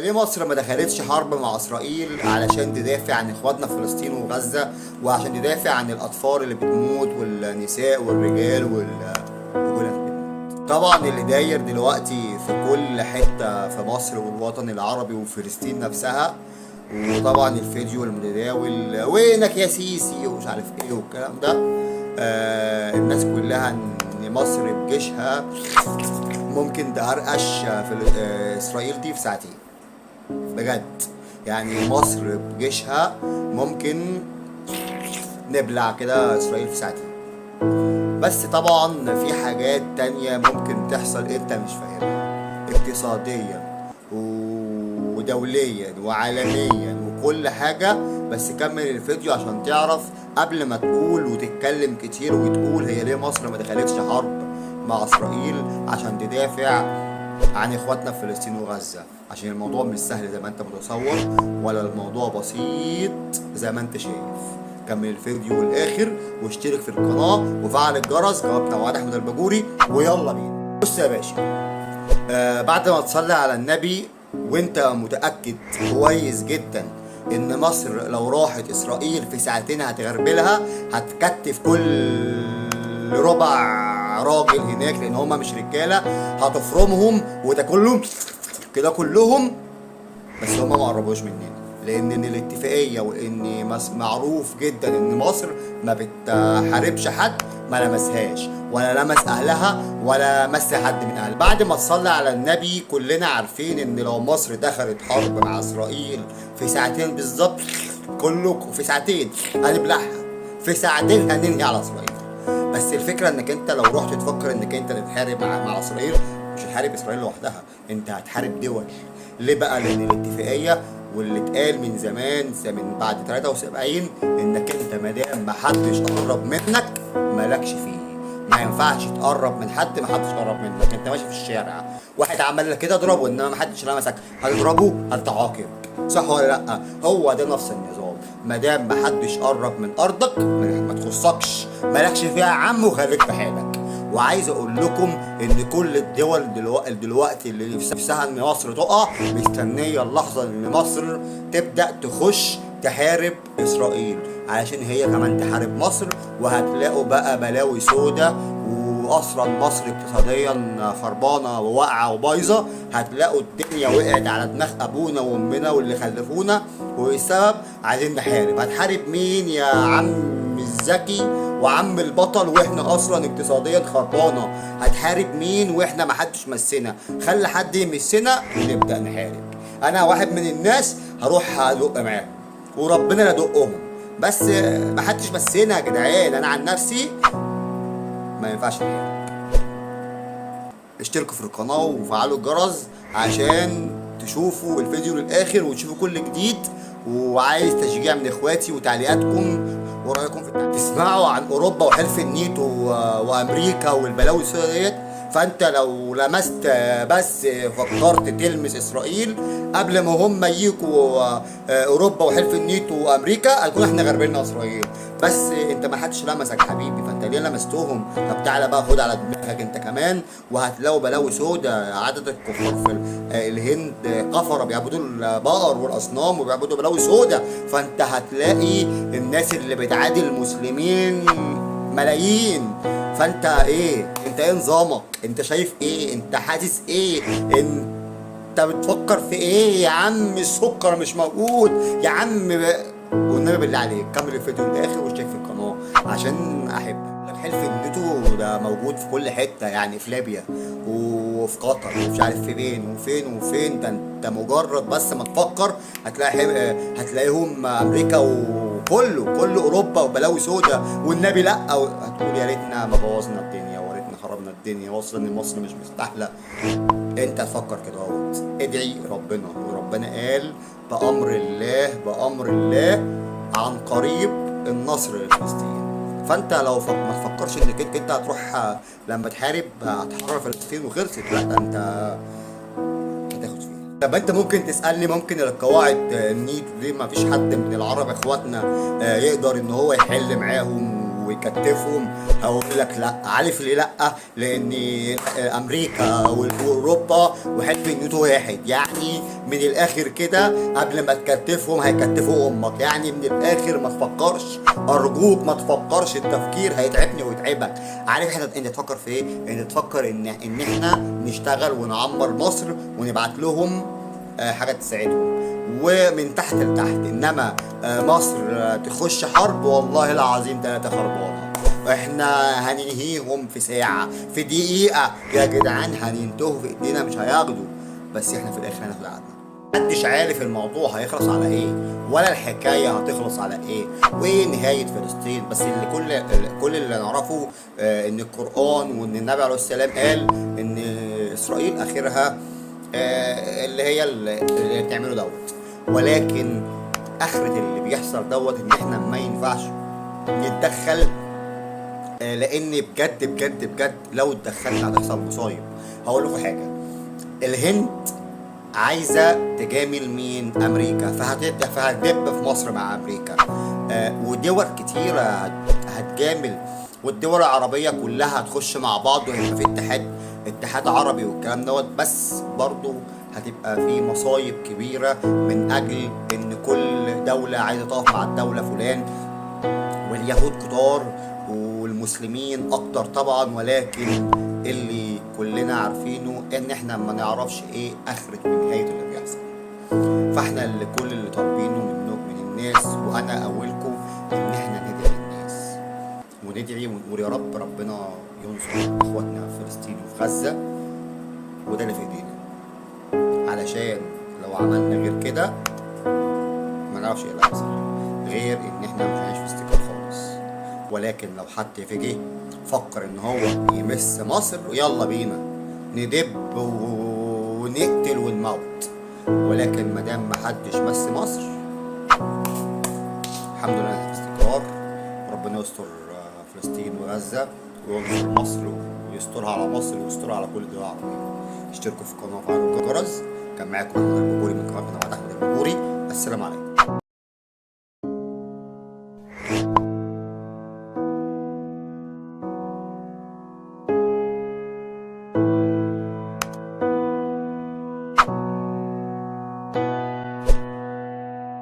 ليه مصر ما دخلتش حرب مع اسرائيل علشان تدافع عن اخواتنا في فلسطين وغزة، وعشان تدافع عن الاطفال اللي بتموت والنساء والرجال وكل اللي بتموت. طبعا اللي داير دلوقتي في كل حتة في مصر والوطن العربي وفلسطين نفسها، وطبعا الفيديو المتداول وينك يا سيسي ومش عارف ايه والكلام ده. الناس كلها ان مصر بجيشها ممكن تقرقش في اسرائيل دي في ساعتين بجد. يعني مصر بجيشها ممكن نبلع كده اسرائيل في ساعتين. بس طبعا في حاجات تانية ممكن تحصل انت مش فاهمها، اقتصاديا ودوليا وعالميا وكل حاجة. بس كمل الفيديو عشان تعرف قبل ما تقول وتتكلم كتير وتقول هي ليه مصر ما دخلتش حرب مع اسرائيل عشان تدافع عن اخواتنا في فلسطين وغزة. عشان الموضوع مش سهل زي ما انت متصور، ولا الموضوع بسيط زي ما انت شايف. كمل الفيديو للاخر واشترك في القناة وفعل الجرس. جوابنا وعد احمد الباجوري، ويلا بينا. بص يا باشا، بعد ما تصلي على النبي وانت متأكد كويس جدا ان مصر لو راحت اسرائيل في ساعتين هتغربلها، هتكتف كل ربع راجل هناك لان هما مش رجالة، هتفرمهم وتاكلهم كده كلهم. بس هما ما قربوش مننا، لان إن الاتفاقية وان معروف جدا ان مصر ما بتحاربش حد ما لمسهاش ولا لمس اهلها ولا مس حد من اهلها. بعد ما تصلي على النبي كلنا عارفين ان لو مصر دخلت حرب مع اسرائيل في ساعتين بالظبط، كله في ساعتين هنبلعها، في ساعتين هننهي على اسرائيل. بس الفكرة انك انت لو رحت تفكر انك انت تتحارب مع اسرائيل، مش هتحارب اسرائيل لوحدها، انت هتحارب دول. ليه بقى؟ لان الاتفاقية واللي اتقال من زمان، من بعد 73، انك انت ما دام ما حدش قرب منك مالكش فيه. ما ينفعش تقرب من حد ما حدش قرب منك. انت ماشي في الشارع واحد عمل لك كده اضربه، انما ما حدش لمسك هتضربه هتتعاقب، صح ولا لا؟ هو ده نفس النظام، ما دام ما حدش قرب من ارضك ما تخصكش، مالكش فيها يا عم، وخليك في حالك. وعايز اقول لكم ان كل الدول دلوقتي اللي نفسها ان مصر تقع مستنيه اللحظة ان مصر تبدا تخش تحارب اسرائيل، علشان هي كمان تحارب مصر، وهتلاقوا بقى بلاوي سودة. واصلا مصر اقتصاديا خربانة وواقعه وبايظه، هتلاقوا الدنيا وقعت على دماغ ابونا وامنا واللي خلفونا، والسبب عايزين نحارب. هتحارب مين يا عم الذكي وعم البطل واحنا اصلا اقتصاديا خربانة؟ هتحارب مين واحنا ما حدش مسنا؟ خلي حد يمسنا ونبدا نحارب. انا واحد من الناس هروح ادق معاهم وربنا لا ادقهم، بس ما حدش مسنا يا جدعان. انا عن نفسي ما ينفعش نحارب. اشتركوا في القناة وفعلوا الجرس عشان تشوفوا الفيديو للآخر وتشوفوا كل جديد. وعايز تشجيع من اخواتي وتعليقاتكم ورأيكم في التعليق. تسمعوا عن اوروبا وحلف الناتو وامريكا والبلاوي السوداء ديت، فانت لو لمست بس فكرت تلمس اسرائيل قبل ما هم يجوا اوروبا وحلف الناتو وامريكا، هنكون احنا غربلنا اسرائيل. بس انت ما حدش لمسك حبيبي، فانت ليه لمستهم؟ طب تعالى بقى خد على دماغك انت كمان، وهتلاقوا بلاوي سودا. عدد الكفار في الهند كفره بيعبدوا البقر والاصنام وبيعبدوا بلاوي سودا، فانت هتلاقي الناس اللي بتعادي المسلمين ملايين. فانت ايه؟ انت ايه نظامك؟ انت شايف ايه؟ انت حاسس ايه؟ انت بتفكر في ايه يا عم؟ السكر مش موجود يا عم. والنبي بالله عليك كمل الفيديو للاخر واشترك في القناة عشان احبك. حلف الناتو ده موجود في كل حتة، يعني في ليبيا وفي قطر ومش عارف في فين وفين وفين. ده انت مجرد بس ما تفكر هتلاقيهم امريكا وكله كل اوروبا وبلاوي سودا. والنبي لا، هتقول يا ريتنا ما بوظنا الدنيا ويا ريتنا خربنا الدنيا، واصلا ان مصر مش مستاهلة. انت تفكر كده اهوت، ادعي ربنا، وربنا قال بامر الله، بامر الله عن قريب النصر لفلسطين. فانت لو ما تفكرش انك انت هتروح لما تحارب هتحرر فلسطين وخلصت، لا ده انت هتاخد فيها. طب انت ممكن تسالني ممكن القواعد النيتو ليه ما فيش حد من العرب اخواتنا يقدر ان هو يحل معاهم ويكتفهم؟ هقول لك لا. عارف ليه لا؟ لان امريكا واوروبا وحلف الناتو واحد، يعني من الاخر كده قبل ما تكتفهم هيكتفوا امك. يعني من الاخر ما تفكرش، ارجوك ما تفكرش، التفكير هيتعبني ويتعبك. عارف احنا انت تفكر في ايه؟ انت تفكر ان احنا نشتغل ونعمر مصر ونبعت لهم حاجة تساعدهم ومن تحت لتحت. انما مصر تخش حرب، والله العظيم تلاتة خربانة. احنا هننهيهم في ساعة، في دقيقة يا جدعان، هننتهوا في ايدينا، مش هياخدوا. بس احنا في الاخر هناخد عقدنا. محدش عارف الموضوع هيخلص على ايه، ولا الحكاية هتخلص على ايه، وايه نهاية فلسطين. بس اللي كل اللي نعرفه ان القرآن وان النبي عليه السلام قال ان اسرائيل اخرها اللي هي اللي بتعمله دوت. ولكن اخرة اللي بيحصل دوت ان احنا ما ينفعش نتدخل، لان بجد بجد بجد لو اتدخلنا هتحصل مصايب. هقول لكم حاجة، الهند عايزه تجامل مين؟ امريكا، فهتدب في مصر مع امريكا، ودول كتيرة هتجامل، والدول العربية كلها هتخش مع بعض، وهيبقى في اتحاد عربي والكلام دوت. بس برضو هتبقى في مصايب كبيرة من اجل ان كل دولة عايزه تقف مع الدولة فلان، واليهود كتار والمسلمين اكتر طبعا. ولكن اللي كلنا عارفينه ان احنا ما نعرفش ايه اخرة ونهاية اللي بيحصل. فاحنا اللي كل اللي طالبينه من الناس، وانا اولكم، ان احنا ندعي الناس وندعي ونقول يا رب ربنا ينصر اخواتنا في فلسطين وفي غزة، وده اللي في ايدينا. علشان لو عملنا غير كده ما نعرفش ايه اللي هيحصل، غير ان احنا مش هنعيش في استقرار خالص. ولكن لو حد في جه فكر ان هو يمس مصر، يلا بينا ندب ونقتل ونموت. ولكن ما دام ما حدش مس مصر، الحمد لله احنا في استقرار. ربنا يستر فلسطين وغزة، وينصر مصر ويسترها على مصر ويسترها على كل الدول العربية. اشتركوا في القناة وفعلوا الجرس. كان معاكم احمد البكوري من قناة